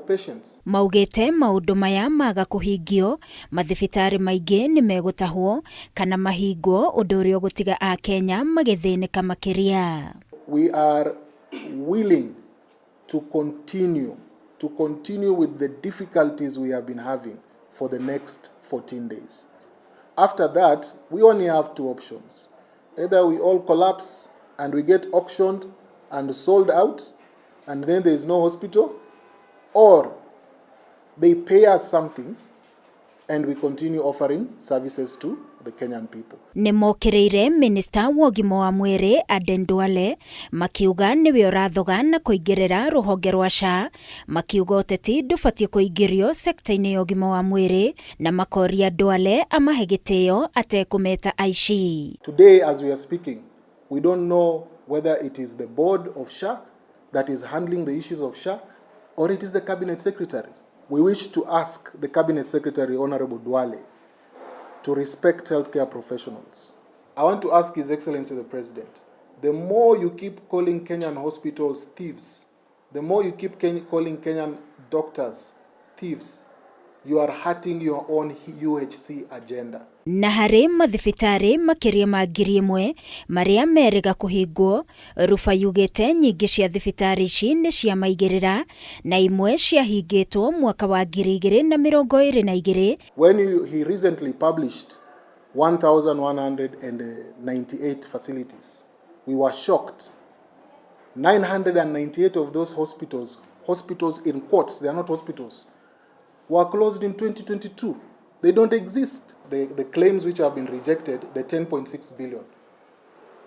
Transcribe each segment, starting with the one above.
patients. Maugĩte maũndũ maya maga kũhingio, mathibitarĩ maingĩ nĩ megũtahwo kana mahingwo, ũndũ ũrĩa ũgũtiga Akenya magĩthĩnĩka makĩria. We are willing to continue with the difficulties we have been having for the next 14 days. After that, we only have two options. Either we all collapse and we get auctioned and sold out, and then there is no hospital, or they pay us something and we continue offering services to the Kenyan people. Nĩ mokĩrĩire minista wa ũgima wa mwĩrĩ Aden Duale, makiuga nĩwe ũrathoga na kũingĩrĩra rũhonge rwa SHA, makiuga ũteti ndũbatiĩ kũingĩrio sekta-inĩ ya ũgima wa mwĩrĩ, na makoria Duale amahe gĩtĩo atekũmeta aici. Today, as we are speaking, we don't know whether it is the board of SHA that is handling the issues of SHA or it is the cabinet secretary. We wish to ask the cabinet secretary, Honorable Duale, to respect healthcare professionals. I want to ask His Excellency the President, the more you keep calling Kenyan hospitals thieves, the more you keep calling Kenyan doctors thieves, you are hurting your own UHC agenda. Na harĩ mathibitarĩ makĩria ma 1,000 marĩa merĩga kũhingwo, Ruba yugĩte nyingĩ cia thibitarĩ ici nĩ cia maigĩrĩra na imwe ciahingĩtwo mwaka wa 2022. When he recently published 1,198 facilities, we were shocked. 998 of those hospitals, hospitals in quotes, they are not hospitals, were closed in 2022. They don't exist. The claims which have been rejected, the 10.6 billion,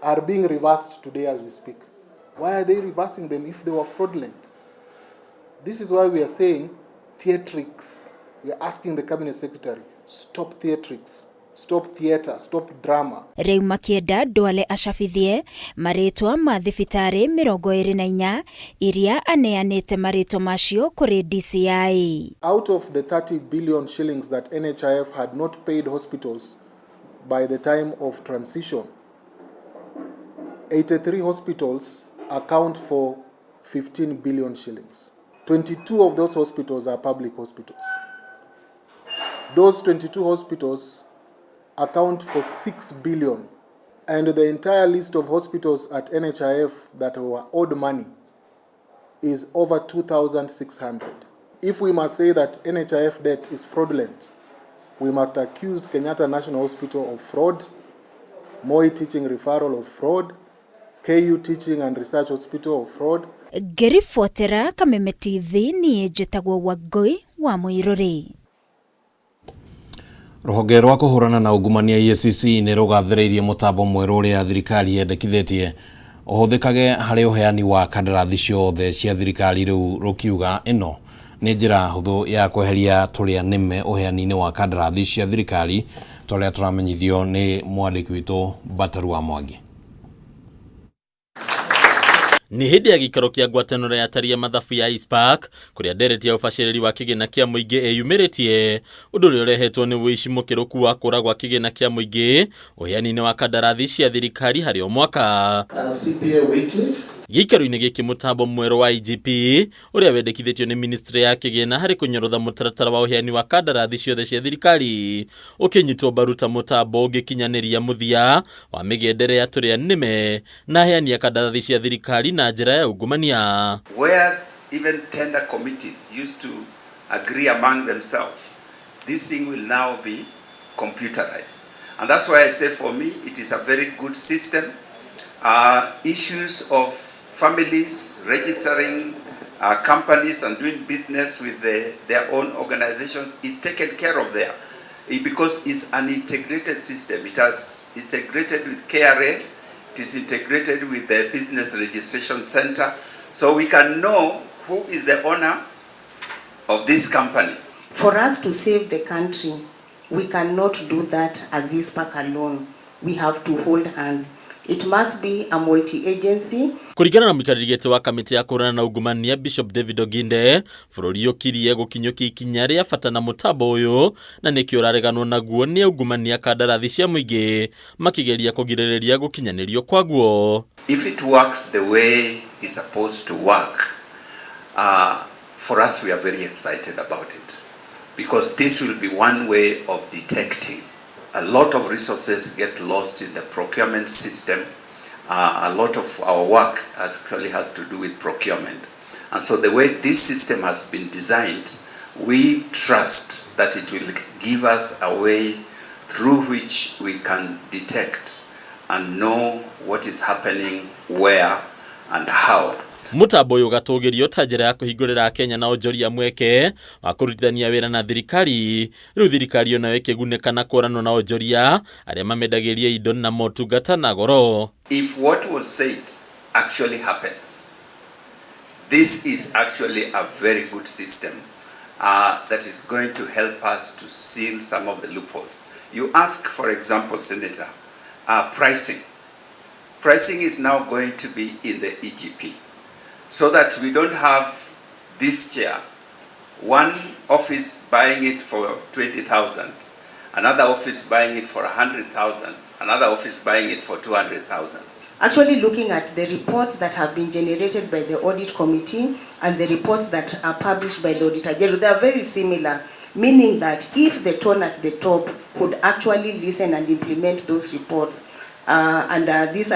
are being reversed today as we speak. Why are they reversing them if they were fraudulent? This is why we are saying theatrics. We are asking the cabinet secretary, stop theatrics, stop theater, stop drama. Rĩu makĩenda Duale acabithie marĩtwa ma thibitarĩ 24 iria aneanĩte marĩtwa macio kũrĩ DCI. Out of the 30 billion shillings that NHIF had not paid hospitals by the time of transition, 83 hospitals account for 15 billion shillings. 22 of those hospitals are public hospitals. Those 22 hospitals account for 6 billion. And the entire list of hospitals at NHIF that were owed money is over 2,600. If we must say that NHIF debt is fraudulent, we must accuse Kenyatta National Hospital of fraud, Moi Teaching Referral of fraud, KU Teaching and Research Hospital of fraud. Ngĩribotera Kameme TV, niĩ njĩtagwo Wangũi wa Mũirũrĩ. Rũhonge rwa kũhũrana na ungumania EACC nĩ rũgathĩrĩirie mũtambo mwerũ ũrĩa thirikari yendekithĩtie ũhũthĩkage harĩ ũheani wa kandarathi ciothe cia thirikari, rĩu rũkiuga ĩno nĩ njĩra hũthũ ya kweheria tũrĩa nĩme ũheani-inĩ wa kandarathi cia thirikari, ta ũrĩa tũramenyithio nĩ mwandĩki witũ Bataru wa Mwangi. Nĩ hĩndĩ ya gĩikaro kĩa ngwatanĩro ya atari a mathabu ya ICPAK, kũrĩa ndereti ya ũbacĩrĩri wa kĩgĩna kĩa mũingĩ ĩyumĩrĩtie ũndũ ũrĩa ũrehetwo nĩ ũici mũkĩrũku wa kũra gwa kĩgĩna kĩa mũingĩ ũheani-inĩ wa kandarathi cia thirikari harĩ o mwaka. CPA Wycliffe. Gĩikaro-inĩ gĩkĩ, mũtambo mwerũ wa IGP ũrĩa wendekithĩtio nĩ ministry ya kĩgĩna harĩ kũnyorotha mũtaratara wa ũheani wa kandarathi ciothe cia thirikari ũkĩnyitwo mbaru ta mũtambo ũngĩkinyanĩria mũthia wa mĩgendere ya tũrĩa nĩme na aheani a kandarathi cia thirikari na njĩra ya ungumania. Where even tender committees used to agree among themselves, this thing will now be computerized. And that's why I say for me, it is a very good system. Issues of families registering companies and doing business with their own organizations is taken care of there because it's an integrated system. It has integrated with KRA, it is integrated with the Business Registration Center, so we can know who is the owner of this company. For us to save the country, we cannot do that as ICPAK alone. We have to hold hands. It must be a multi-agency. Kũringana na mũikarĩri gĩtĩ wa kamĩtĩ ya kũhũrana na ungumania Bishop David Oginde, bũrũri ũkirie gũkinyũkia ikinya rĩa bata na mũtambo ũyũ, na nĩkĩo ũrareganwo naguo nĩ aungumania kandarathi cia mũingĩ makĩgeria kũgirĩrĩria gũkinyanĩrio kwaguo. If it works the way it's supposed to work, For us, we are very excited about it because this will be one way of detecting. A lot of resources get lost in the procurement system. A lot of our work actually has to do with procurement. And so the way this system has been designed, we trust that it will give us a way through which we can detect and know what is happening, where, and how. Mũtambo ũyũ ũgatũgĩrio ta njĩra ya kũhingũrĩra Akenya na onjoria mweke wa kũrutithania wĩra na thirikari. Rĩu thirikari onayo ĩkĩgunĩka na kũranwo na onjoria arĩa mamendagĩria indo na motungata na goro. If what was said actually happens, this is actually a very good system that is going to help us to seal some of the loopholes. You ask, for example, Senator, pricing. Pricing is now going to be in the EGP so that we don't have this chair, one office buying it for 20,000, another office buying it for 100,000, another office buying it for 200,000. Actually looking at the reports that have been generated by the audit committee and the reports that are published by the Auditor General, they are very similar, meaning that if the tone at the top could actually listen and implement those reports, and this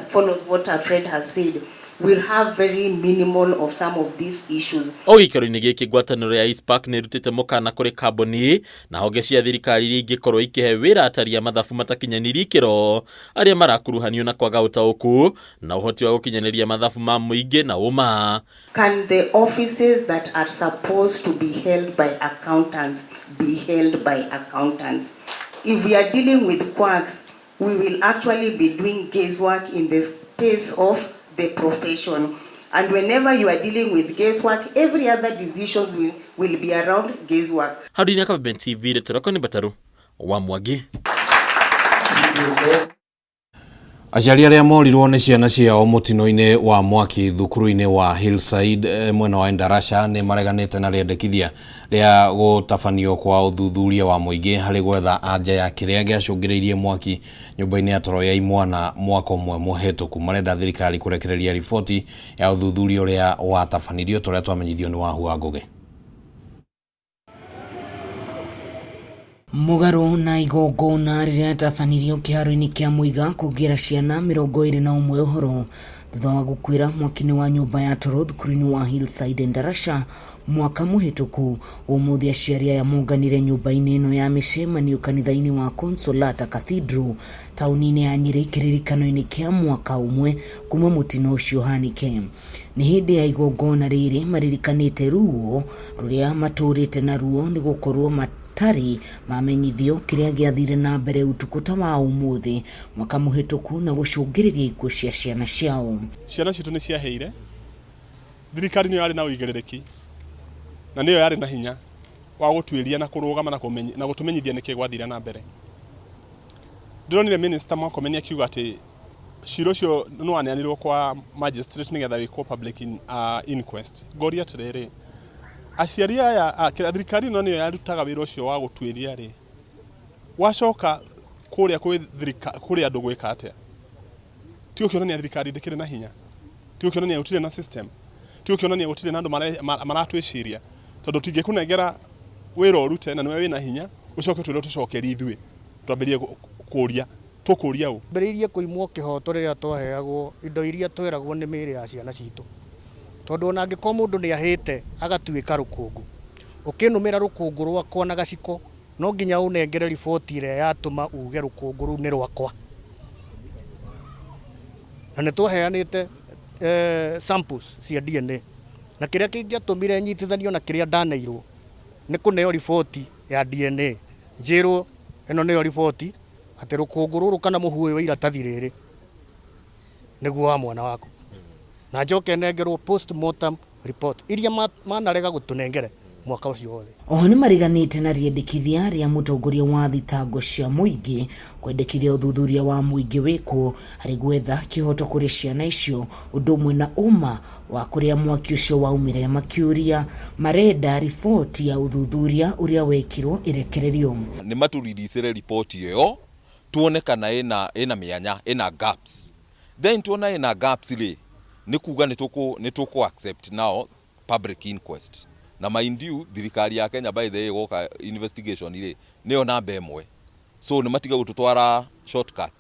follows what Fred has said, we'll have very minimal of some of these issues. O gĩikaro-inĩ gĩkĩ, ngwatanĩro ya ICPAK nĩ ĩrutĩte mũkana kũrĩ kambuni na honge cia thirikari iria ingĩkorwo ikĩhe wĩra atari a mathabu matakinyanĩirie ikĩro, arĩa marakuruhanio na kwaga ũtaũku na ũhoti wa gũkinyanĩria mathabu ma mũingĩ na ũma. Can the offices that are supposed to be held by accountants be held by accountants? If we are dealing with quacks, we will actually be doing guesswork in the space of the profession. And whenever you are dealing with guesswork, every other decisions will be around guesswork. Handũ-inĩ Kameme TV, rĩtwa nĩ Mbataru wa Mwangi. Aciari arĩa morirwo nĩ ciana ciao mũtino-inĩ wa mwaki thukuru-inĩ wa Hillside mwena wa Endarasha nĩ mareganĩte na rĩendekithia rĩa gũtabanio kwa ũthuthuria wa mũingĩ harĩ gwetha anja ya kĩrĩa gĩacũngĩrĩirie mwaki nyũmba-inĩ ya toro ya imwana mwaka ũmwe mũhĩtũku. Marenda thirikari kũrekereria riboti ya ũthuthuria ũrĩa watabanirio ta ũrĩa twamenyithio nĩ Wahu wa Ngũgĩ. Mũgarũ na igongona rĩrĩa rĩatabanirio kĩharo-inĩ kĩa Muiga kũngĩra ciana 21 ũhoro thutha wa gũkuĩra mwaki-inĩ wa nyũmba ya toro thukuru-inĩ wa Hillside Endarasha mwaka mũhĩtũku. Ũmũthĩ aciari aya monganire nyũmba-inĩ ĩno ya mĩcemanio kanitha-inĩ wa Consolata Cathedral taũni-inĩ ya Nyĩrĩ kĩririkano-inĩ kĩa mwaka ũmwe kuma mũtino ũcio ũhanĩke. Nĩ hĩndĩ ya igongona rĩrĩ maririkanĩte ruo rũrĩa matũrĩte naruo nĩ gũkorwo matarĩ mamenyithio kĩrĩa gĩathire na mbere ũtukũ ta wa ũmũthĩ mwaka mũhĩtũku na gũcũngĩrĩria ikuũ cia ciana ciao. Ciana citũ nĩ ciaheire, thirikari nĩyo yarĩ na ũigĩrĩrĩki na nĩyo yarĩ na hinya wa gũtuĩria na kũrũgama na gũtũmenyithia nĩkĩ gwathire na mbere. Ndĩronire Minister Murkomen akiuga atĩ cira ũcio nĩ waneanirwo kwa magistrate nĩgetha wĩkwo public inquest. Ngoria atĩrĩrĩ, aciari aya, thirikari ĩno nĩyo yarutaga wĩra ũcio wa gũtuĩria rĩ, wacoka kũrĩa kwĩ kũrĩ andũ gwĩka atĩa? Ti ũkĩonania thirikari ndĩkĩrĩ na hinya, ti ũkĩonania gũtirĩ na system, ti ũkĩonania gũtirĩ na andũ maratwĩciria, tondũ tingĩkũnengera wĩra ũrute na nĩwe wĩna hinya ũcoke ũtwĩre ũtũcokerie ithuĩ twambĩrĩrie kũria tũkũria ũ. Mbĩrĩirie kũimwo kĩhoto rĩrĩa twaheagwo indo iria tweragwo nĩ mĩĩrĩ ya ciana citũ, tondũ ona angĩkorwo mũndũ nĩ ahĩte agatuĩka rũkũngũ, ũkĩnũmĩra rũkũngũ rwakwa na gaciko no nginya ũnengere riboti ĩrĩa yatũma uge rũkũngũ rũu nĩ rwakwa. Na nĩ twaheanĩte samples cia DNA, na kĩrĩa kĩngĩatũmire nyitithanio na kĩrĩa ndaneirwo nĩ kũneo riboti ya DNA, njĩrwo ĩno nĩyo riboti atĩ rũkũngũ rũrũ kana mũhu ũyũ wa iratathi rĩrĩ nĩguo wa mwana waku, na njoke nengerwo postmortem report iria manarega gũtũnengere mwaka ũcio wothe. Oho nĩ mariganĩte na rĩendekithia rĩa mũtongoria wa thitango cia mũingĩ kwendekithia ũthuthuria wa mũingĩ wĩkwo harĩ gwetha kĩhoto kũrĩ ciana icio, ũndũ ũmwe na ũma wa kũrĩa mwaki ũcio waumire, makiũria marenda riboti ya ũthuthuria ũrĩa wekirwo ĩrekererio. Nĩ matũriricĩre riboti ĩyo tuone kana ĩna mĩanya, ĩna gaps. Then tuona ĩna gaps rĩ, nĩ kuga nĩ tũkũ accept now public inquest. Na mind you, thirikari ya Kenya by the way goka investigation rĩ, nĩyo namba ĩmwe, so nĩ matige gũtũtwara shortcut.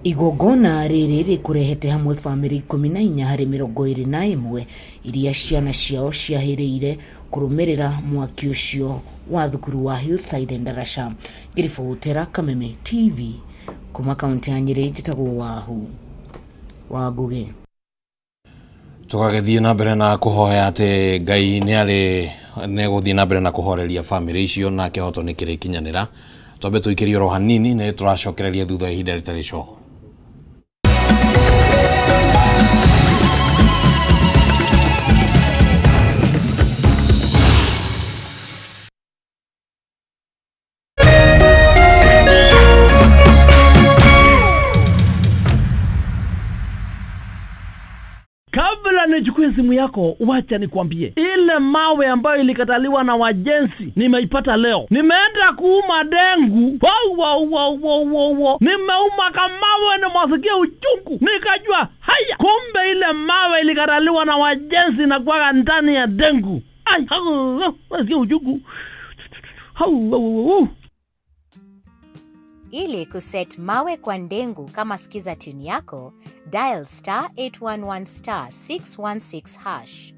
Igongona rĩrĩ rĩkũrehete hamwe bamĩrĩ 14 harĩ 21 iria ciana ciao ciahĩrĩire kũrũmĩrĩra mwaki ũcio wa thukuru wa Hillside Endarasha. Ngĩribotera Kameme TV kuma kaunti ya Nyĩrĩ, njĩtagwo Wahu wa Ngũgĩ. Tũgagĩthiĩ na mbere na kũhoya atĩ Ngai nĩ arĩ nĩ gũthiĩ na mbere na kũhoreria bamĩrĩ icio na kĩhoto nĩ kĩrĩkinyanĩra. Twambe tũikĩrie oro hanini, nĩ tũracokereria thutha wa ihinda rĩtarĩ coho. Kabla nichukue simu yako, wacha nikwambie, ile mawe ambayo ilikataliwa na wajenzi nimeipata leo. Nimeenda kuuma dengu, wow, wow, wow, wow, wow, wow. Nimeuma kamawe na masikia uchungu, nikajua haya, kumbe ile mawe ilikataliwa na wajenzi na kuwaga ndani ya dengu. Ai, nasikia uchungu. Hau, hau, hau. Ili kuset mawe kwa ndengu kama skiza tune yako, dial star 811 star 616 hash.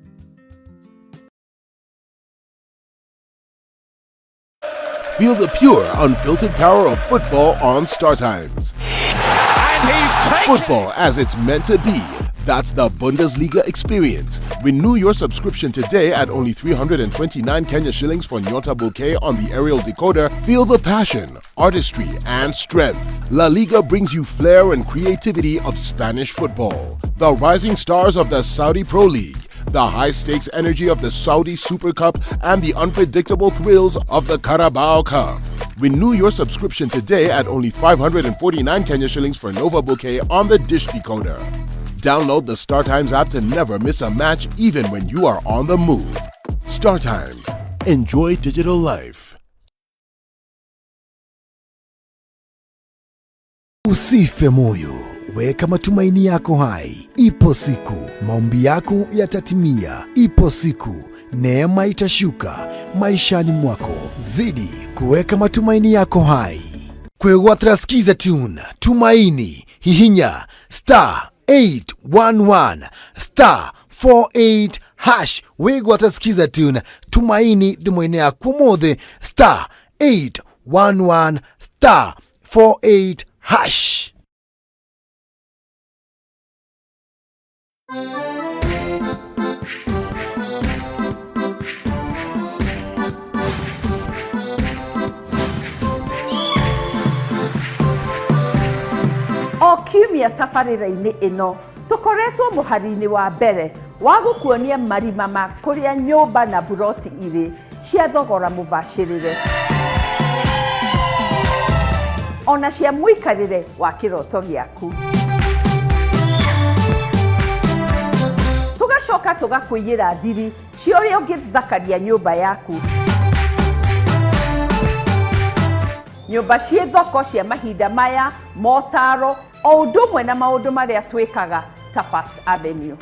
Feel the pure, unfiltered power of football on Star Times. And he's taken Football as it's meant to be. That's the Bundesliga experience. Renew your subscription today at only 329 Kenya shillings for Nyota Bouquet on the aerial decoder. Feel the passion, artistry, and strength. La Liga brings you flair and creativity of Spanish football. The rising stars of the Saudi Pro League, the high stakes energy of the Saudi Super Cup, and the unpredictable thrills of the Carabao Cup. Renew your subscription today at only 549 Kenya shillings for Nova Bouquet on the Dish Decoder. Download the Star Times app to never miss a match, even when you are on the move. Star Times. Enjoy digital life. Usife moyo, weka matumaini yako hai. Ipo siku maombi yako yatatimia. Ipo siku neema itashuka maishani mwako. Zidi kuweka matumaini yako hai. Kwegwatira Skiza Tune Tumaini, hihinya star 811 star 48 hash. Wigwatira Skiza Tune Tumaini thimũ-inĩ yaku ũmũthĩ, star 811 star 48 hash. O kiumia tabarĩra-inĩ ĩno tũkoretwo mũhari-inĩ wa mbere wa gũkuonia marima ma kũrĩa nyũmba na buroti irĩ cia thogora mũbacĩrĩre ona cia mũikarĩre wa kĩroto gĩaku. Tũgacoka tũgakũiyĩra thiri cia ũrĩa ũngĩthakaria nyũmba yaku. Nyũmba ciĩ thoko cia mahinda maya, motaro o ũndũ ũmwe na maũndũ marĩa twĩkaga ta First Avenue.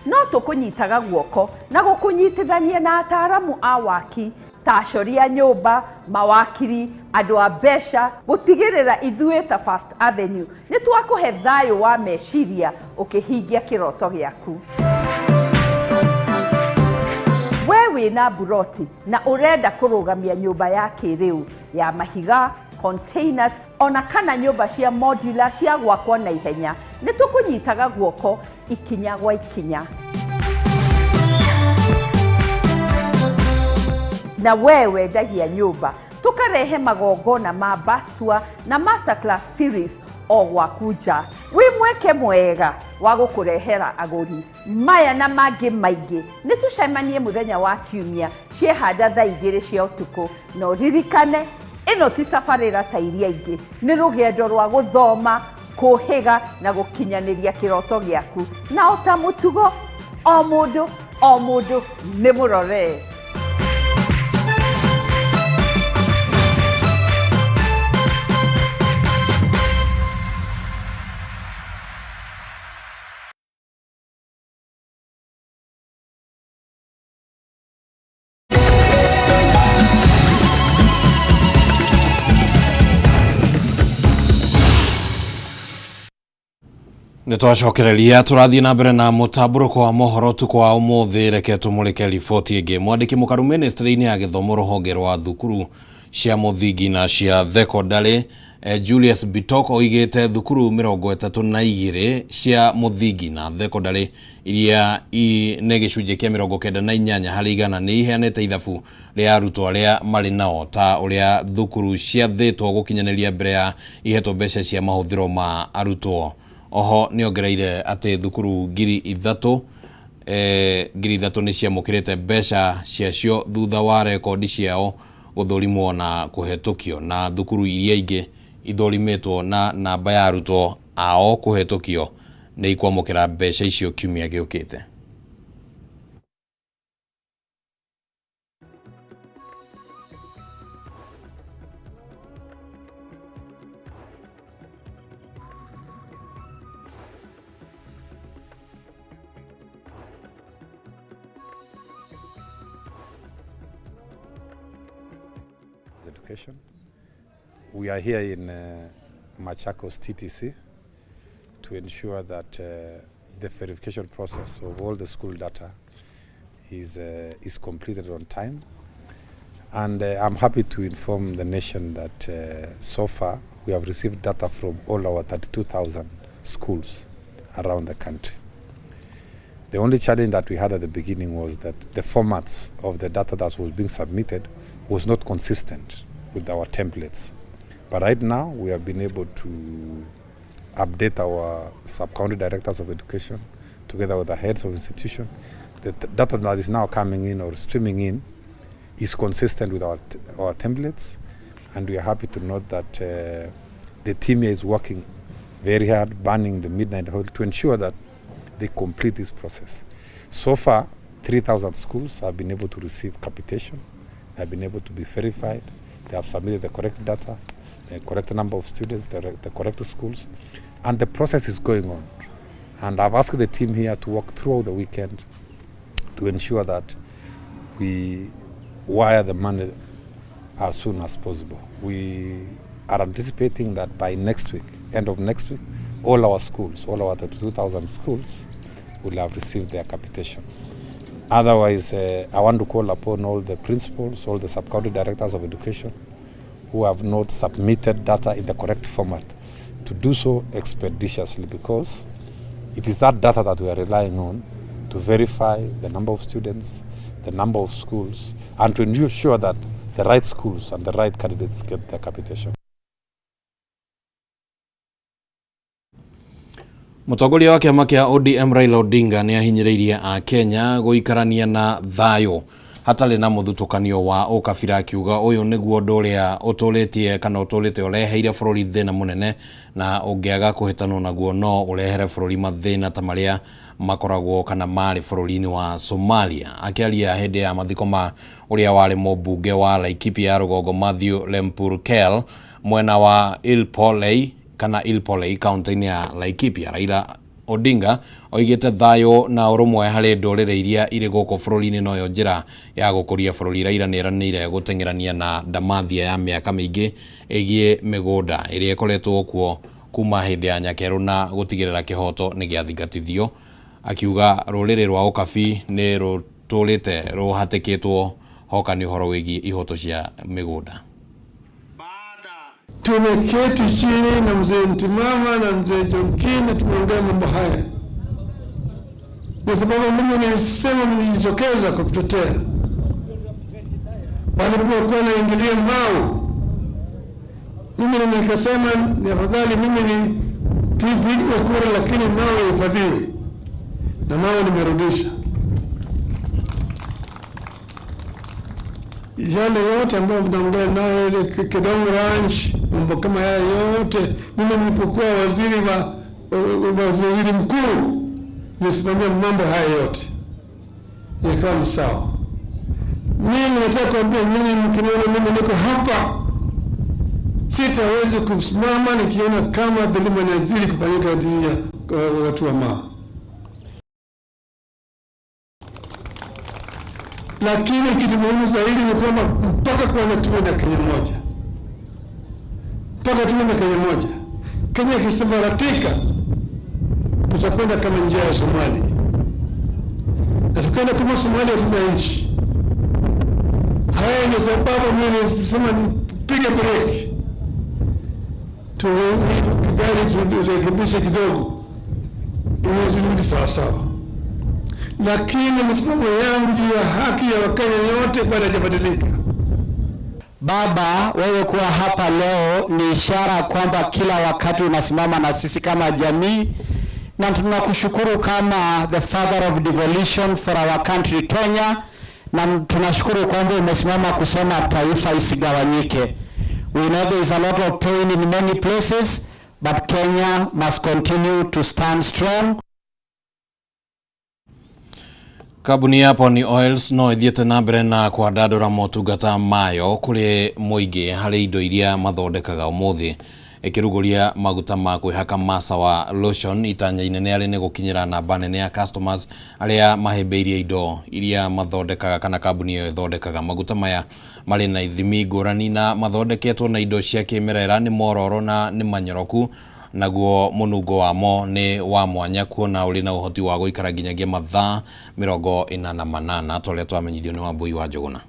No tũkũnyitaga guoko na gũkũnyitithania na ataaramu a waki ta acori a nyũmba, mawakiri, andũ a mbeca, gũtigĩrĩra ithuĩ ta First Avenue nĩ twakũhe thayũ wa meciria ũkĩhingia kĩroto gĩaku. We wĩna buroti na ũrenda kũrũgamia nyũmba ya kĩrĩu ya mahiga, containers ona kana nyũmba cia modular cia gwakwo na ihenya, nĩ tũkũnyitaga guoko ikinya gwa ikinya. Na we wendagia nyũmba, tũkarehe magongona ma bastua na masterclass series o gwaku nja, wĩ mweke mwega wa gũkũrehera agũri. Maya na mangĩ maingĩ nĩ tũcemanie mũthenya wa kiumia ciehanda thaa 2 cia ũtukũ. Na ũririkane ĩno ti tabarĩra ta iria ingĩ, nĩ rũgendo rwa gũthoma, kũhĩga na gũkinyanĩria kĩroto gĩaku. Na o ta mũtugo, o mũndũ o mũndũ nĩ mũroree. Nĩ twacokereria tũrathiĩ na mbere na mũtambũrũko wa mohoro ũtukũ wa ũmũthĩ. Reke tũmũrĩke riboti ĩngĩ. Mwandĩki mũkaru ministry-inĩ ya gĩthomo rũhonge rwa thukuru cia mũthingi na cia thekondarĩ Julius Bitok oigĩte thukuru 32 cia mũthingi na thekondarĩ iria nĩ gĩcunjĩ kĩa 98 harĩ igana nĩ iheanĩte ithabu rĩa arutwo arĩa marĩ nao ta ũrĩa thukuru ciathĩtwo gũkinyanĩria mbere ya ihetwo mbeca cia mahũthĩro ma arutwo. Oho nĩongereire atĩ thukuru 3,000 nĩ ciamũkĩrĩte mbeca ciacio thutha wa rekondi ciao gũthũrimwo na kũhetũkio, na thukuru iria ingĩ ithũrimĩtwo na namba ya arutwo ao kũhetũkio nĩ ikwamũkĩra mbeca icio kiumia gĩũkĩte. Education. We are here in Machakos TTC to ensure that the verification process of all the school data is completed on time. And I'm happy to inform the nation that so far we have received data from all our 32,000 schools around the country. The only challenge that we had at the beginning was that the formats of the data that was being submitted was not consistent with our templates. But right now, we have been able to update our sub-county directors of education together with the heads of institution. The data that is now coming in or streaming in is consistent with our templates, and we are happy to note that the team here is working very hard, burning the midnight oil to ensure that they complete this process. So far, 3,000 schools have been able to receive capitation, they have been able to be verified, they have submitted the correct data, the correct number of students, the correct schools, and the process is going on. And I've asked the team here to work throughout the weekend to ensure that we wire the money as soon as possible. We are anticipating that by next week, end of next week, all our schools, all our 32,000 schools will have received their capitation. Otherwise, I want to call upon all the principals, all the sub-county directors of education who have not submitted data in the correct format to do so expeditiously, because it is that data that we are relying on to verify the number of students, the number of schools, and to ensure that the right schools and the right candidates get their capitation. Mũtongoria wa kĩama kĩa ODM Raila Odinga nĩ ahinyĩrĩirie a Kenya gũikarania na thayũ hatarĩ na mũthutũkanio wa ũkabira, akiuga ũyũ nĩguo ũndũ ũrĩa ũtũrĩtie kana ũtũrĩte ũreheire bũrũri thĩna mũnene, na ũngĩaga kũhĩtanwo naguo no ũrehere bũrũri mathĩna ta marĩa makoragwo kana marĩ bũrũri-inĩ wa Somalia. Akĩaria hĩndĩ ya mathiko ma ũrĩa warĩ mũmbunge wa Laikipia ya rũgongo Mathew Lempurkel mwena wa Ilpolei kana Ilpolei kaunti-inĩ ya Laikipia, Raila Odinga oigĩte thayũ na ũrũmwe harĩ ndũrĩrĩ iria irĩ gũkũ bũrũri-inĩ noyo njĩra ya gũkũria bũrũri. Raila nĩeranĩire gũteng'erania na ndamathia ya mĩaka mĩingĩ ĩgiĩ mĩgũnda ĩrĩa ĩkoretwo kuo kuma hĩndĩ ya Nyakerũ na gũtigĩrĩra kĩhoto nĩ gĩathingatithio, akiuga rũrĩrĩ rwa ũkabi nĩ rũtũrĩte rũhatĩkĩtwo hoka nĩ ũhoro wĩgiĩ ihoto cia mĩgũnda. Tumeketi chini na mzee Mtimama na mzee John Kina, tumeongea mambo haya, kwa sababu mimi nilisema, nilijitokeza kwa kutetea walipokuwa naingilia Mau. Mimi nikasema ni afadhali mimi nipigwe kura, lakini Mau ihifadhiwe, na Mau nimerudisha. Yale yote ambayo mnaongea nayo ile Kedong Ranch, mambo kama haya yote, mimi nilipokuwa waziri mkuu nilisimamia mambo haya yote yakawa ni sawa. Mimi nataka kuambia nyinyi, mkiniona mimi niko hapa, sitawezi kusimama nikiona kama dhuluma inazidi kufanyika dhidi ya watu wa Mau. Lakini kitu muhimu zaidi ni kwamba mpaka kwanza tuwe na Kenya moja, mpaka tuwe na Kenya moja. Kenya ikisambaratika, Tutakwenda kama njia ya Somali, na tukienda kama Somalia hatuna nchi. Haya ni sababu mimi nisema nipige breki, gari turekebishe kidogo ili zirudi sawasawa, lakini msimamo yangu juu ya haki ya Wakenya yote bado haijabadilika. Baba, wewe kuwa hapa leo ni ishara kwamba kila wakati unasimama na sisi kama jamii, na tunakushukuru kama the father of devolution for our country Kenya, na tunashukuru kwamba umesimama kusema taifa isigawanyike. We know there is a lot of pain in many places, but Kenya must continue to stand strong. Kambuni ya Pony Oils no ĩthiĩte na mbere na kwandandũra motungata mayo kũrĩ mũingĩ harĩ indo iria mathondekaga. Ũmũthĩ ĩkĩrugũria maguta ma kwĩhaka ma Sawa Lotion, itanya inene arĩ nĩ gũkinyĩra namba nene ya customers arĩa mahĩmbĩirie indo iria mathondekaga kana kambuni ĩyo ĩthondekaga. Maguta maya marĩ na ithimi ngũrani na mathondeketwo na indo cia kĩmerera, nĩ mororo na nĩ manyoroku, naguo mũnungo wamo nĩ wa mwanya kuona ũrĩ na ũhoti wa gũikara nginyagia mathaa 48, ta ũrĩa twamenyithio nĩ Wambui wa Njũgũna.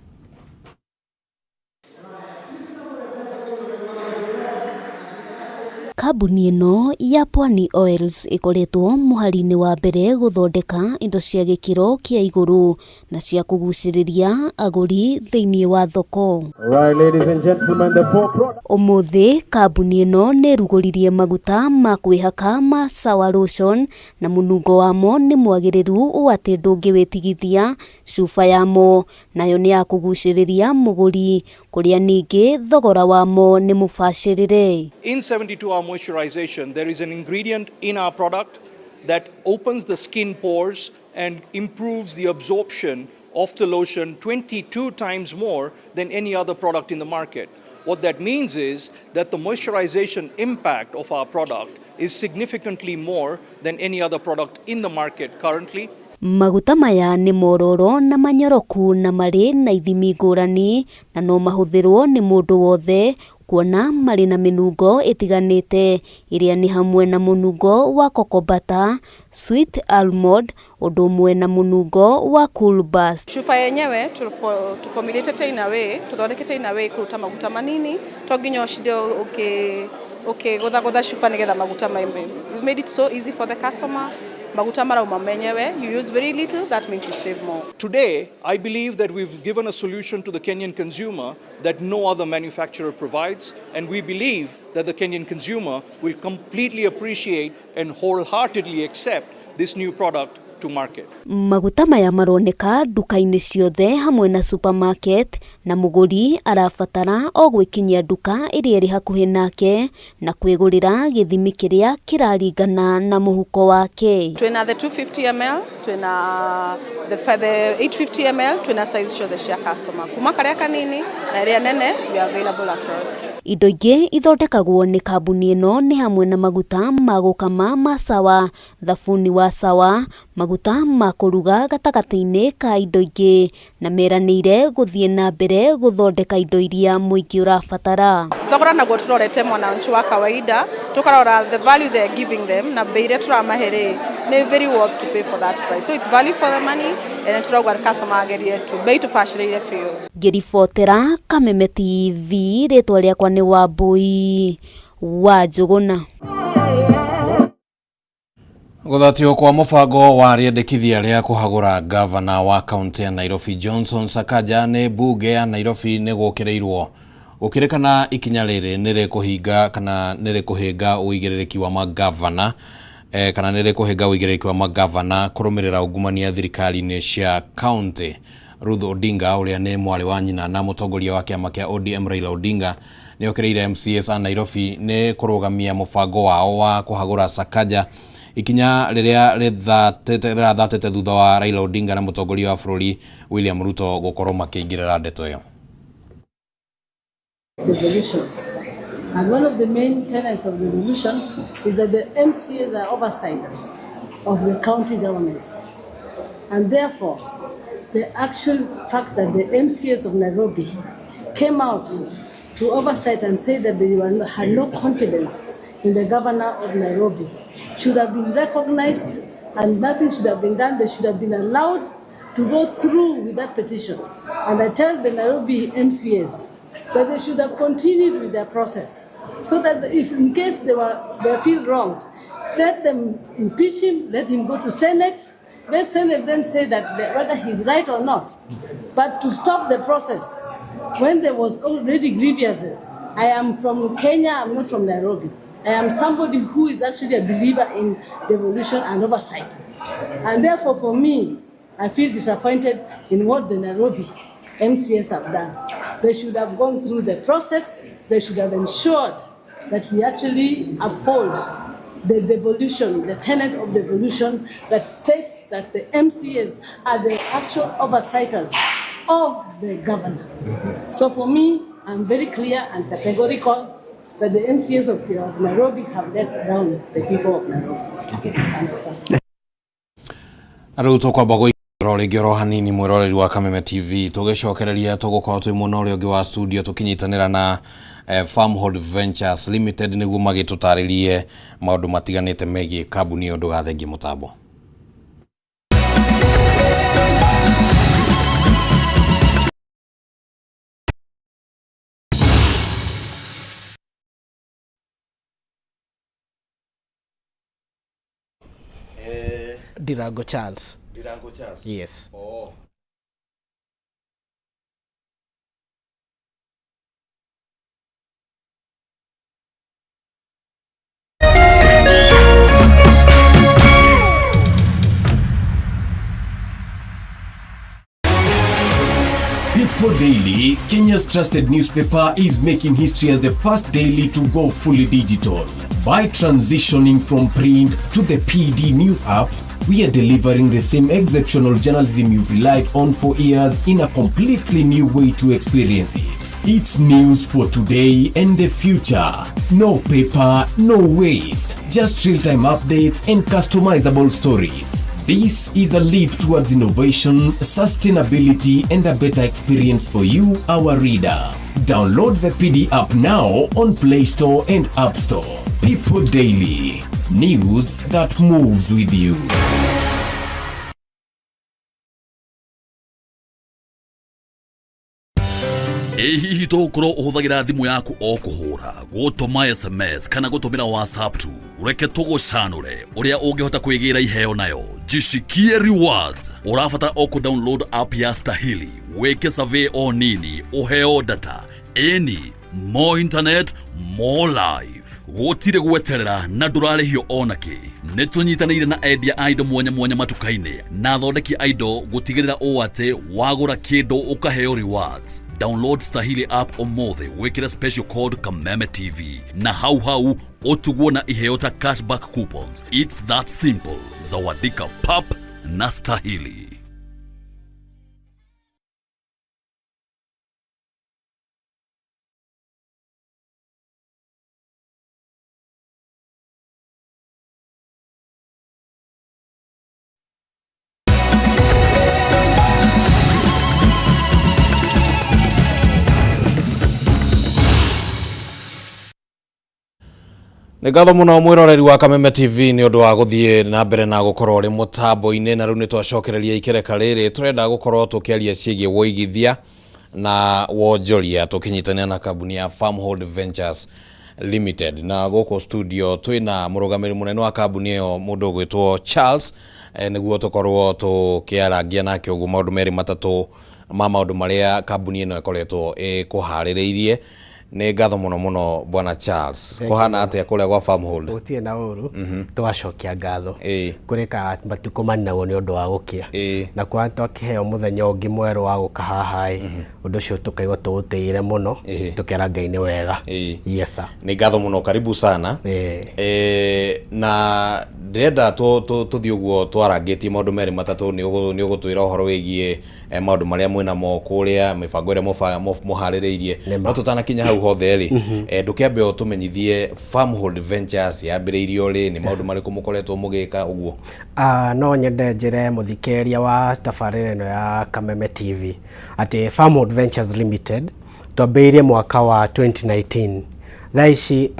Kambuni ĩno ya Pwani Oils ĩkoretwo mũhari-inĩ wa mbere gũthondeka indo cia gĩkĩro kĩa igũrũ na cia kũgucĩrĩria agũri thĩinĩ wa thoko. Right, ladies and gentlemen, the four products. Ũmũthĩ kambuni ĩno nĩ ĩrugũririe maguta ma kwĩhaka ma Sawa Lotion, na mũnungo wamo nĩ mwagĩrĩru ũũ atĩ ndũngĩwĩtigithia. Cuba yamo nayo nĩ ya kũgucĩrĩria mũgũri, kũrĩa ningĩ thogora wamo nĩ mũbacĩrĩre. In 72-hour moisturization, there is an ingredient in our product that opens the skin pores and improves the absorption of the lotion 22 times more than any other product in the market. What that means is that the moisturization impact of our product is significantly more than any other product in the market currently. Maguta maya nĩ mororo na manyoroku na marĩ na ithimi ngũrani, na no mahũthĩrwo nĩ mũndũ wothe kuona marĩ na mĩnungo ĩtiganĩte ĩrĩa nĩ hamwe na mũnungo wa cocoa butter, sweet almond, ũndũ ũmwe na mũnungo wa cool burst. Cuba yenyewe tuformulatete in a way, tuthondekete in a way kuruta maguta manini, to nginya ũcinde ũkĩgũthagũtha cuba nĩgetha maguta maime. We've made it so easy for the customer. Maguta marauma menyewe. You use very little, that means you save more. Today, I believe that we've given a solution to the Kenyan consumer that no other manufacturer provides, and we believe that the Kenyan consumer will completely appreciate and wholeheartedly accept this new product to market. Maguta maya maroneka nduka-inĩ ciothe hamwe na supermarket, na mũgũri arabatara o gwĩkinyia nduka ĩrĩa ĩrĩ hakuhĩ nake na kwĩgũrĩra gĩthimi kĩrĩa kĩraringana na mũhuko wake. Twina the 250 ml, twina the 850 ml, twina size ciothe cia customer. Kuma karia kanini na ĩrĩa nene, we are available across. Indo ingĩ ithondekagwo nĩ kambuni ĩno nĩ hamwe na maguta ma gũkama ma Sawa, thabuni wa Sawa, maguta ma kũruga gatagatĩ-inĩ ka indo ingĩ, na meranĩire gũthiĩ na mbere gũthondeka indo iria mũingĩ ũrabatara. Thogora naguo turorete mwananchi wa kawaida, tukarora the value they are giving them na bei iria turamahe rĩ, nĩ very worth to pay for that price. So it's value for the money, and turauga customer agerie tu bei tubacĩrĩire biũ. Ngĩribotera Kameme TV, rĩtwa rĩakwa nĩ Wambui wa Njũgũna. Gũthatio kwa mũbango wa rĩendekithia rĩa kũhagũra ngavana wa kaunti ya Nairobi Johnson Sakaja nĩ mbunge ya Nairobi nĩ gũkĩrĩirwo gũkĩrĩkana ikinya rĩrĩ nĩ rĩkũhinga kana nĩ rĩkũhĩnga ũigĩrĩrĩki wa mangavana kana nĩ rĩkũhĩnga ũigĩrĩrĩki wa mangavana kũrũmĩrĩra ungumania thirikari-inĩ cia kaunti. Ruth Odinga ũrĩa nĩ mwarĩ wa nyina na mũtongoria wa kĩama kĩa ODM Raila Odinga nĩ okĩrĩire MCAs a Nairobi nĩ kũrũgamia mũbango wao wa kũhagũra Sakaja, ikinya rĩrĩa rĩrathatĩte thutha wa Raila Odinga na mũtongoria wa bũrũri William Ruto gũkorwo makĩingĩrĩra ndeto ĩyo. Devolution. And one of the main tenets of devolution is that the MCAs are oversighters of the county governments. And therefore, the actual fact that the MCAs of Nairobi came out to oversight and say that they had no confidence in the governor of Nairobi should have been recognized and nothing should have been done. They should have been allowed to go through with that petition. And I tell the Nairobi MCAs that they should have continued with their process so that if in case they were they feel wronged, let them impeach him, let him go to Senate. Let Senate then say that whether he's right or not. But to stop the process when there was already grievances. I am from Kenya, I'm not from Nairobi. I am somebody who is actually a believer in devolution and oversight. And therefore, for me, I feel disappointed in what the Nairobi MCS have done. They should have gone through the process. They should have ensured that we actually uphold the devolution, the tenet of devolution that states that the MCAs are the actual oversighters of the governor. So for me, I'm very clear and categorical that the MCAs of Nairobi have let down the people of Nairobi. Asante sana. Na rĩu tũkwamba gũikara rĩngĩ oro hanini mwĩroreri wa Kameme TV tũgĩcokereria tũgũkorwo twĩ mwena ũrĩa ũngĩ wa studio tũkĩnyitanĩra na Farmhold Ventures Limited nĩguo magĩtũtarĩrie maũndũ matiganĩte megiĩ kambuni ĩyo. Ndũgathengie mũtambo. Dirango Charles. Dirango Charles. Yes. Oh. People Daily, Kenya's trusted newspaper, is making history as the first daily to go fully digital. By transitioning from print to the PD News app, we are delivering the same exceptional journalism you've relied on for years in a completely new way to experience it. It's news for today and the future. No paper, no waste. Just real-time updates and customizable stories. This is a leap towards innovation, sustainability, and a better experience for you, our reader. Download the PD app now on Play Store and App Store. People Daily. News that moves with you. Ĩ hihi tũgũkorwo ũhũthagĩra thimũ yaku o kũhũra, gũtũma SMS kana gũtũmĩra WhatsApp tu? Reke tũgũcanũre ũrĩa ũngĩhota kwĩgĩra iheo nayo. Jishikie rewards. Ũrabatara o kũ-download app ya Stahili, wĩke survey o nini, ũheo data. Ĩni, more internet, more life. Gũtirĩ gweterera na ndũrarĩhio ona kĩ. Nĩ tũnyitanĩire na endia a indo mwanya mwanya matuka-inĩ na athondeki a indo gũtigĩrĩra ũũ atĩ wagũra kĩndũ ũkaheo rewards. Download Stahili app ũmũthĩ, wĩkĩre special code Kameme TV na hau hau ũtugwo na iheo ta cashback coupons. It's that simple. Zawadika pap na Stahili. Nĩ ngatho mũno mwĩroreri wa Kameme TV nĩ ũndũ wa gũthiĩ na mbere na gũkorwo ũrĩ mũtambo-inĩ. Na rĩu nĩ twacokereria ikereka rĩrĩ, tũrenda gũkorwo tũkĩaria ciĩgiĩ wũigithia na wonjoria tũkĩnyitanĩra na kambuni ya Farmhold Ventures Limited. Na gũkũ studio twĩna mũrũgamĩrĩri mũnene wa kambuni ĩyo, mũndũ ũgwĩtwo Charles, nĩguo tũkorwo tũkĩarangia nake ũguo maũndũ merĩ matatũ ma maũndũ marĩa kambuni ĩno ĩkoretwo ĩkũharĩrĩirie. Nĩ ngatho mũno mũno bwana Charles. Thank you. Kũhana atĩa kũrĩa gwa Farmhold? Gũtirĩ na ũru, tũgacokia ngatho kũrĩ ka matukũ maninagwo nĩ ũndũ wa gũkĩa, na kuona twakĩheo mũthenya ũngĩ mwerũ wa gũka haha ĩ, ũndũ ũcio tũkaigua tũũtĩire mũno, tũkera Ngai nĩ wega. Yes sir. Nĩ ngatho mũno, karibu sana. Na ndĩrenda tũthiĩ ũguo twarangĩtie maũndũ merĩ matatũ. Nĩ ũgũtwĩra ũhoro wĩgiĩ maũndũ marĩa mwĩnamo kũrĩa, mĩbango ĩrĩa mũharĩrĩirie, no tũtanakinya hau hothe rĩ, ndũkĩambe ũtũmenyithie Farmhold Ventures yambĩrĩirio rĩ, nĩ maũndũ marĩkũ mũkoretwo mũgĩka ũguo? No nyende njĩre mũthikĩrĩria wa tabarĩra ĩno ya Kameme TV atĩ Farmhold Ventures Limited twambĩrĩirie mwaka wa 2019. Thaa ici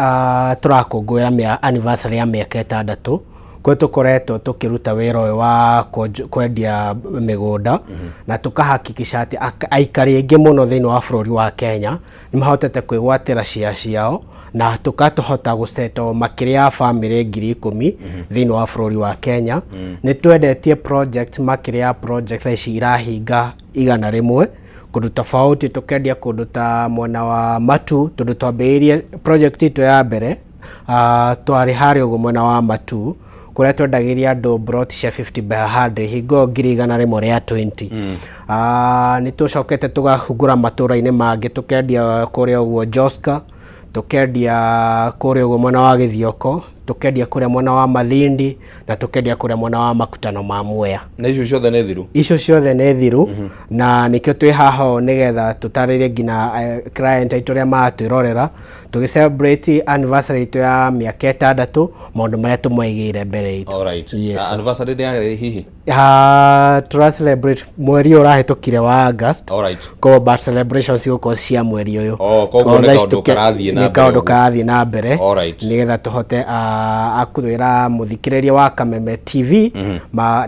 tũrakũngũĩra mĩa anniversary ya mĩaka 6 kũrĩa tũkoretwo tũkĩruta wĩra ũyũ wa kwendia mĩgũnda na tũkahakikisha atĩ aikari aingĩ mũno thĩinĩ wa bũrũri wa Kenya nĩ mahotete kwĩgwatĩra share ciao na tũkatũhota gũsettle makĩria ya bamĩrĩ 10,000 thĩinĩ wa bũrũri wa Kenya. Nĩ twendetie project makĩria ya project thaa ici irahinga 100 kũndũ tofauti, tũkendia kũndũ ta mwena wa Matu, tondũ twambĩrĩirie project itũ ya mbere twarĩ harĩa ũguo mwena wa Matu kũrĩa twendagĩria andũ plot cia 50 by 100 hingo 120,000. Nĩ tũcokete tũgahungura matũra-inĩ mangĩ, tũkendia kũrĩa ũguo Joska, tũkendia kũrĩa ũguo mwena wa Gĩthioko, tũkendia kũrĩa mwena wa Malindi na tũkendia kũrĩa mwena wa Makutano ma Mwea. Na icio ciothe nĩ thiru? Icio ciothe nĩ thiru na nĩkĩo twĩ haha ũũ nĩgetha tũtarĩrie nginya client aitũ arĩa maratwĩrorera tũgĩ celebrate anniversary itũ ya mĩaka 6, maũndũ marĩa tũmaigĩire mbere itũ. Alright. Yes. Anniversary nĩ yarĩ hihi? Tũra celebrate mweri ũyũ ũrahĩtũkire wa August. Alright. Koguo but celebrations cigũkorwo cia mweri ũyũ. Oh, koguo nĩ Koguo thaa ici kaũndũ karathiĩ na nĩ mbere kaũndũ ũguo. karathiĩ na mbere Alright. nĩgetha tũhote akwĩra mũthikĩrĩria wa Kameme TV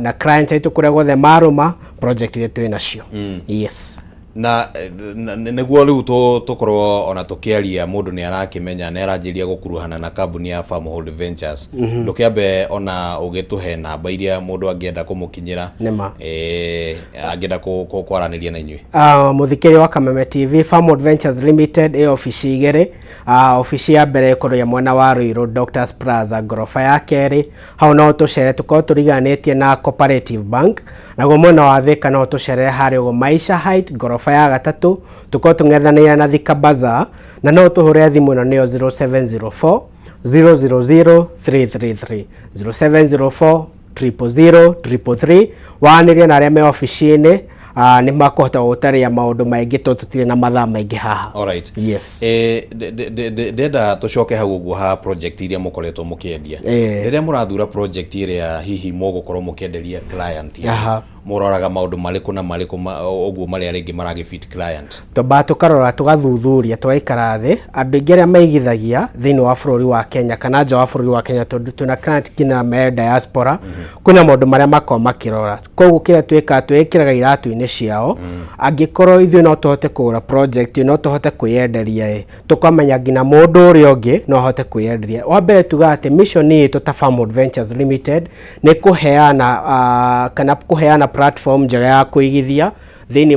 na clients aitũ kũrĩa guothe marũma project iria twĩ nacio. Yes. Na nĩguo rĩu tũkorwo ona tũkĩaria mũndũ nĩ arakĩmenya nĩ aranjĩrĩria gũkuruhana na kambuni ya Farmhold Ventures. Ndũkĩambe ona ũgĩtũhe namba iria mũndũ angĩenda kũmũkinyĩra. Nĩma. Angĩenda kwaranĩria na inyuĩ. Mũthikĩrĩria wa Kameme TV, Farmhold Ventures Limited ĩ obici igĩrĩ. Obici ya mbere ĩkorwo ya mwena wa Ruiru Doctors Plaza ngoroba ya kerĩ, hau no tũcere tũkorwo tũriganĩtie na Cooperative Bank. Naguo mwena wa Thika no tũcerere harĩa ũguo Maisha Height ngoroba ya gatatũ, tũkorwo tũng'ethanĩire na Thika Bazaar, na no tũhũre thimũ ĩno nĩyo 0704 000 333, 0704 000 333. Waranĩrie na arĩa me obici-inĩ, nĩ makũhota gũgũtarĩria maũndũ maingĩ tondũ tũtirĩ na mathaa maingĩ haha. Alright. Yes. Ndenda tũcoke hau ũguo ha project iria mũkoretwo mũkĩendia. Rĩrĩa mũrathura project ĩrĩa hihi mũgũkorwo mũkĩenderia client yanyu, mũroraga maũndũ marĩkũ na marĩkũ ũguo marĩa rĩngĩ maragĩ fit client? Twambaga tũkarora, tũgathuthuria, tũgaikara thĩ andũ aingĩ arĩa maigithagia thĩinĩ wa bũrũri wa Kenya kana nja wa bũrũri wa Kenya, tondũ twĩna client nginya me diaspora, kwĩna maũndũ marĩa makoragwo makĩrora. Koguo kĩrĩa twĩkaga, twĩkĩraga iratũ-inĩ ciao. Angĩkorwo ithuĩ no tũhote kũgũra project, no tũhote kwĩyenderia ĩ, tũkamenya nginya mũndũ ũrĩa ũngĩ no ahote kwĩyenderia. Wa mbere tugaga atĩ mission itũ ta Farmhold Ventures Limited nĩ kũheana kana kũheana platform njega ya kũigithia thĩinĩ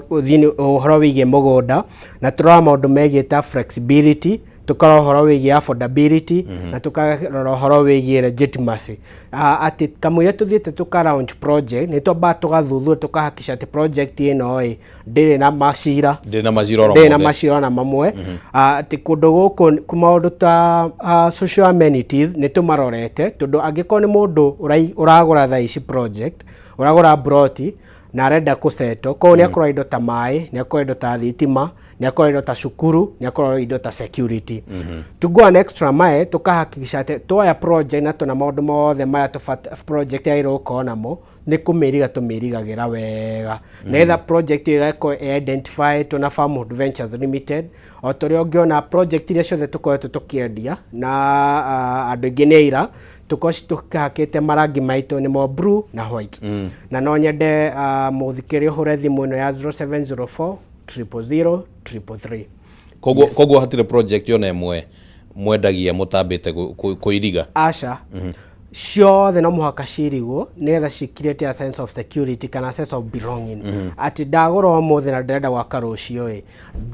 thĩinĩ ũhoro wĩgiĩ mũgũnda, na tũrora maũndũ megiĩ ta flexibility, tũkarora ũhoro wĩgiĩ affordability na tũkarora ũhoro wĩgiĩ legitimacy. Atĩ kamũira tũthiĩte tũka launch project nĩ twambaga tũgathuthuria tũkahakikisha atĩ project ĩno ĩ ndĩrĩ na macira, Ndĩrĩ na macira oro ndĩrĩ na mothe. macira ona mamwe. Atĩ kũndũ gũkũ maũndũ ta social amenities nĩ tũmarorete, tondũ angĩkorwo nĩ mũndũ ũragũra thaa ici project, ũragũra ploti na arenda kũsettle, koguo nĩ akũrora indo ta maĩ, nĩ akũrora indo ta thitima, nĩ akũrora indo ta cukuru, nĩ akũrora indo ta security. To go an extra mile, tũkahakikisha atĩ tuoya project na tuna maũndũ mothe marĩa project yagĩrĩirwo gũkorwo namo, nĩ kũmĩriga tũmĩrigagĩra wega nĩgetha project ĩyo ĩgakorwo ĩ identified na Farmhold Ventures Limited. O ta ũrĩa ũngĩona project iria ciothe tũkoretwo tũkĩendia na andũ aingĩ nĩ aira, tũkorwo tũhakĩte marangi maitũ nĩmo blue na white. Na no nyende mũthikĩrĩria ũhũre thimũ ĩno ya 0704 000 333. Koguo hatirĩ project ona ĩmwe mwendagia mũtambĩte kũiriga? Aca. Ciothe no mũhaka cirigwo nĩgetha ci create a sense of security kana sense of belonging. Atĩ ndagũra ũmũthĩ na ndĩrenda gwaka rũciũ ĩ,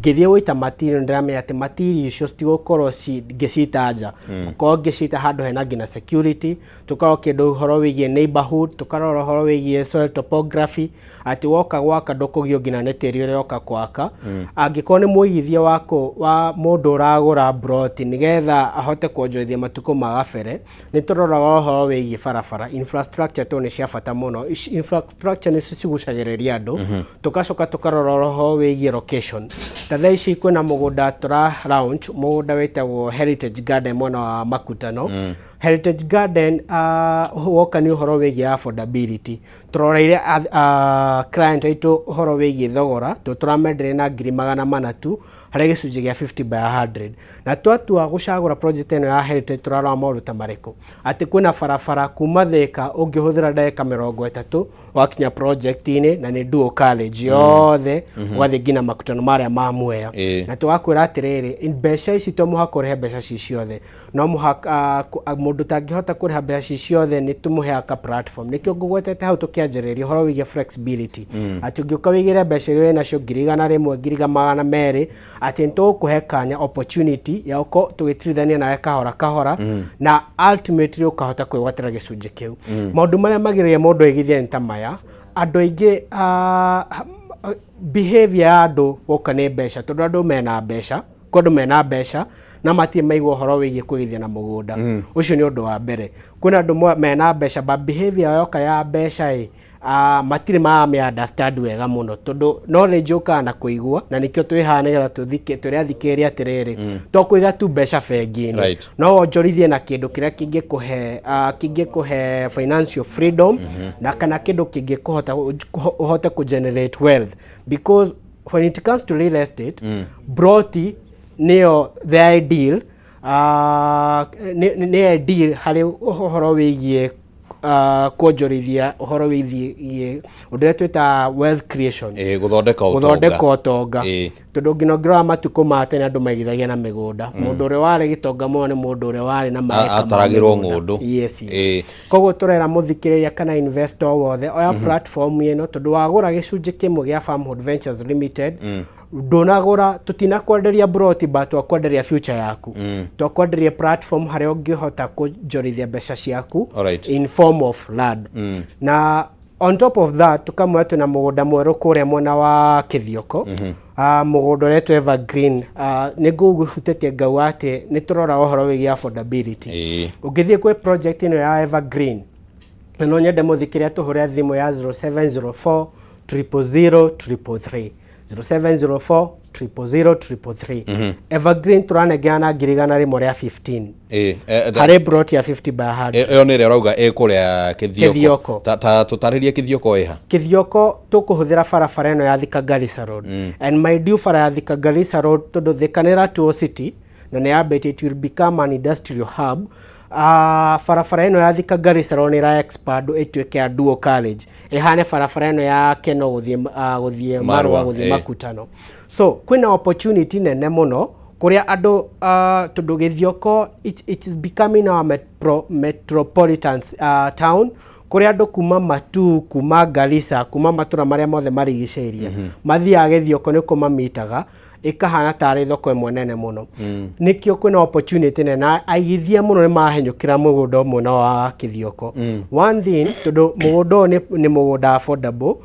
ngĩthiĩ gũita material ndĩramenya atĩ material icio citigũkorwo ngĩcita nja. Gũkorwo ngĩcita handũ hena nginya security, tũkarora kĩndũ ũhoro wĩgiĩ neighborhood, tũkarora ũhoro wĩgiĩ soil topography, atĩ woka gwaka ndũkũgio nginya nĩ tĩri ũrĩa ũroka gwaka. Angĩkorwo nĩ mũigithia wa mũndũ ũragũra ploti nĩgetha ahote kuonjorithia matukũ ma gabere, nĩ tũroraga ũhoro wĩgiĩ barabara, infrastructure, tondũ nĩ cia bata mũno. Infrastructure nĩcio cigucagĩrĩria andũ. Tũgacoka tũkarora ũhoro wĩgiĩ location. Ta thaa ici kwĩna mũgũnda tũra launch, mũgũnda wĩtagwo Heritage Garden mwena wa Makutano. Heritage Garden woka nĩ ũhoro wĩgiĩ affordability, tũroreire client aitũ ũhoro wĩgiĩ thogora, tondũ tũramenderia na ngiri 400 tu harĩ gĩcunjĩ gĩa 50 by 100. Na twatua gũcagũra project ĩno ya Heritage, tũrarora maũndũ ta marĩkũ? Atĩ kwĩna barabara kuma Thĩka, ũngĩhũthĩra ndagĩka 30 wakinya project-inĩ, na nĩ dual carriage yothe, ũgathiĩ nginya makutano marĩa ma Mwea. Na tũgakwĩra atĩrĩrĩ, mbeca ici to mũhaka ũrĩhe mbeca ci ciothe, no mũhaka mũndũ ũtangĩhota kũrĩha mbeca ci ciothe nĩ tũmũheaga ka platform. Nĩkĩo ngũgwetete hau tũkĩanjĩrĩria ũhoro wĩgiĩ flexibility, atĩ ũngĩũka wĩigĩre mbeca iria wĩ nacio, ngiri 100, ngiri 200, atĩ nĩ tũgũkũhe kanya, opportunity ya gũkorwo tũgĩtirithania nawe kahora kahora, na ultimately ũkahota kwĩgwatĩra gĩcunjĩ kĩu. Maũndũ marĩa magĩrĩire mũndũ aigithia nĩ ta maya. Andũ aingĩ, behavior ya andũ gũka nĩ mbeca, tondũ andũ mena mbeca, kwĩ andũ mena mbeca na matirĩ maigua ũhoro wĩgiĩ kũigithia na mũgũnda. Ũcio nĩ ũndũ wa mbere. Kwĩna andũ mena mbeca, but behavior yoka ya mbeca ĩ, matirĩ maramĩ understand wega mũno, tondũ knowledge yũkaga na kũigua, na nĩkĩo twĩ haha nĩgetha tũthike twĩre athikĩrĩria atĩrĩrĩ, to kũiga tu mbeca bengi-inĩ, no wonjorithie na kĩndũ kĩrĩa kĩngĩkũhe financial freedom, na kana kĩndũ kĩngĩkũhota ũhote kũ generate wealth, because when it comes to real estate, broti nĩyo the ideal, nĩ ideal harĩ ũhoro wĩgiĩ kuonjorithia, ũhoro wĩgiĩ ũndũ ũrĩa twĩtaga wealth creation. Ĩĩ, gũthondeka ũtonga. Gũthondeka ũtonga, tondũ nginya ũngĩrora matukũ ma tene, andũ maigithagia na mĩgũnda. Mũndũ ũrĩa warĩ gĩtonga mũno nĩ mũndũ ũrĩa warĩ na maeka ma Ataragĩrwo mĩgũnda. Ng'ũndũ. Yes. Koguo tũrera mũthikĩrĩria kana investor wothe, oya platform ĩno, tondũ wagũra gĩcunjĩ kĩmwe gĩa Farmhold Ventures Limited, ndũnagũra, tũtinakwenderia broti, but twakwenderia future yaku. Twakwenderia platform harĩa ũngĩhota kũnjorithia mbeca ciaku in form of land. Na on top of that, tukamwĩra twĩna mũgũnda mwerũ kũrĩa mwena wa Kĩthioko, mũgũnda ũretwo Evergreen. Nĩ ngũgũhutĩtie ngauga atĩ nĩ tũrora ũhoro wĩgiĩ affordability. Ũngĩthiĩ kwĩ project ĩno ya Evergreen, na no nyende mũthikĩria tũhũre thimũ ya 0704 000 333, 0704 000 333. Evergreen tũranengera na ngiri 100 rĩa 15 harĩ broti ya 50 by 100. Ĩyo nĩ ĩrĩa ũrauga ĩ kũrĩa Kĩthioko? Kĩthioko. Ta tũtarĩrie Kĩthioko ĩha. Kĩthioko tũkũhũthĩra barabara ĩno ya Thika Garissa Road. And mind you, bara ya Thika Garissa Road, tondũ Thika nĩ ĩratuo city na nĩ yambĩtie, it will become an industrial hub. Barabara ĩno ya Thika Garissa Road nĩ ĩra expand ĩtuĩke ya dual carriage, ĩhane barabara ĩno ya Keno gũthiĩ Marua, Marua, gũthiĩ Makutano. So kwĩna opportunity nene mũno kũrĩa andũ, tondũ Gĩthioko it is becoming our metropolitan town, kũrĩa andũ kuma Matu, kuma Garissa, kuma matũra marĩa mothe marigicĩirie mathiaga Gĩthioko, nĩkuo mamitaga, ĩkahana tarĩ thoko ĩmwe nene mũno. Nĩkĩo kwĩna opportunity nene na aigithia mũno nĩ mahenyũkĩra mũgũnda ũmwe na wa Kĩthioko. One thing, tondũ mũgũnda ũyũ nĩ mũgũnda affordable,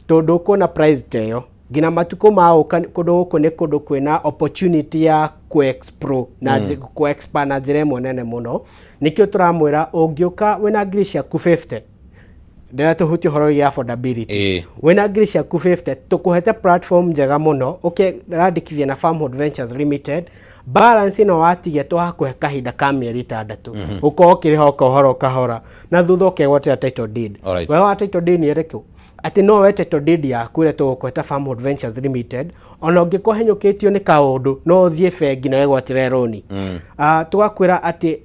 tondũ ũkuona price ta ĩyo nginya matukũ ma ũka. Kũndũ gũkũ nĩ kũndũ kwĩna opportunity ya kũ-explore na kũ-expand na njĩra ĩmwe nene mũno. Nĩkĩo tũramwĩra ũngĩũka wĩna ngiri ciaku 50, ndĩra tũhutie ũhoro wĩgiĩ affordability, wĩna ngiri ciaku 50, tũkũhete platform njega mũno, ũke randĩkithia na Farmhold Ventures Limited. Balance ĩno watigia, tũgakũhe kahinda ka mĩeri 6, ũkorwo ũkĩrĩha o kahora o kahora, na thutha ũkegwatĩra title deed. Wega wa title deed nĩ ĩrĩkũ? Atĩ no we title deed yaku ĩrĩa tũgũkũhe Farmhold Ventures Limited, ona ũngĩkorwo henyũkĩtio nĩ kaũndũ, no ũthiĩ bengi na wĩgwatĩre rũni. Tũgakwĩra atĩ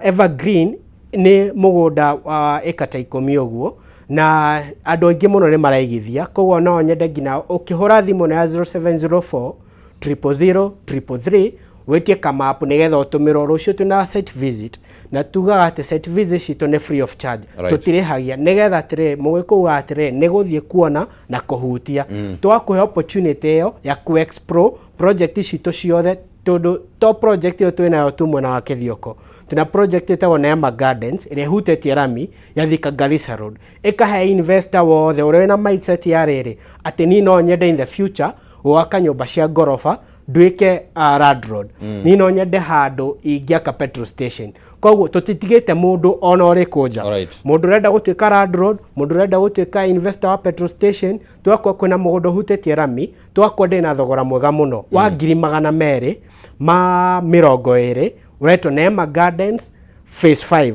Evergreen nĩ mũgũnda wa ĩka ta 10 ũguo, na andũ aingĩ mũno nĩ maraigithia. Koguo no nyende nginya ũkĩhũra thimũ na ya 0704 000 333, wĩtie kamapu nĩgetha ũtũmĩrwo rũciũ. Twĩna site visit, na tugaga atĩ site visit citũ nĩ free of charge. Tũtirĩhagia, nĩgetha atĩrĩ mũgĩkũuga atĩrĩ nĩ gũthiĩ kuona na kũhutia. Twakũhe opportunity ĩyo ya ku explore project citũ ciothe, tondũ to project ĩyo twĩnayo tu mwena wa Kĩthioko, twĩna project ĩtagwo Neema Gardens ĩrĩa ĩhutĩtie rami ya Thika Garissa Road, ĩkahe investor wothe ũrĩa wĩna mindset ya rĩrĩ atĩ niĩ no nyende in the future gwaka nyũmba cia ngoroba, nduĩke landlord, niĩ no nyende handũ ingĩaka petrol station. Koguo tũtitigĩte mũndũ ona ũrĩkũ nja. Mũndũ ũrenda gũtuĩka landlord, mũndũ ũrenda gũtuĩka investor wa petrol station, twakwa kwĩna mũgũnda ũhutĩtie rami, twakwa na thogora mwega mũno wa 220,000, ũretwo Neema Gardens. Phase 5.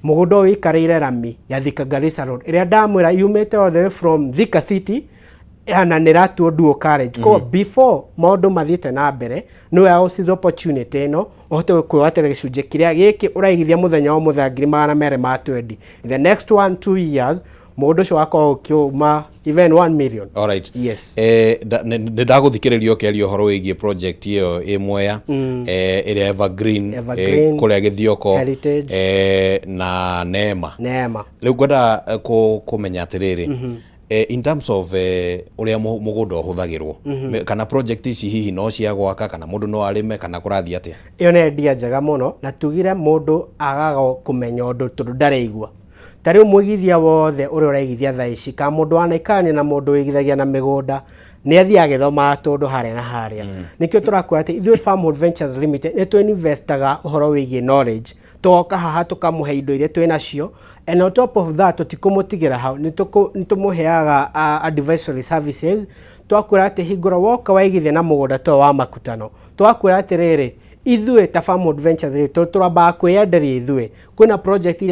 Mũgũnda ũyũ ũikarĩire rami ya Thika Garissa Road ĩrĩa ndamwĩra yumĩte all the way from Thika City na nĩ ĩratuo dual carriage. Koguo before maũndũ mathiĩte na mbere, nĩ wega gũ opportunity ĩno ũhote kwĩgwatĩra gĩcunjĩ kĩrĩa gĩkĩ ũraigithia mũthenya wa mũthenya 220,000. In the next 1-2 years mũgũnda ũcio wakorwo ũkĩuma even 1 million. Alright. Yes. Nĩ ndagũthikĩrĩria ũkĩaria ũhoro wĩgiĩ project ĩyo ĩ Mwea, ĩrĩa Evergreen, Evergreen, kũrĩa Gĩthioko, Heritage. Na Neema. Neema. Rĩu ngwenda kũmenya atĩrĩrĩ, in terms of ũrĩa mũgũnda ũhũthagĩrwo, kana project ici hihi no cia gwaka kana mũndũ no arĩme kana kũrathiĩ atĩa? Ĩyo nĩ idea njega mũno, na tugire mũndũ agaga kũmenya ũndũ tondũ ndareigua. Ta rĩu mũigithia wothe ũrĩa ũraigithia thaa ici, kana mũndũ wanaikarania na mũndũ wĩigithagia na mĩgũnda, nĩ athiaga agĩthomaga tũndũ harĩa na harĩa. Nĩkĩo tũrakwĩra atĩ ithuĩ Farmhold Ventures Limited nĩ twĩinvestaga ũhoro wĩgiĩ knowledge, tũgoka haha tũkamũhe indo iria twĩ nacio, and on top of that tũtikũmũtigĩra hau, nĩ tũmũheaga advisory services. Twakwĩra atĩ hingũra woka waigithia na mũgũnda to wa makutano, twakwĩra atĩrĩrĩ, ithuĩ ta Farmhold Ventures rĩ, tũrambaga kwĩyenderia ithuĩ kwĩna project iria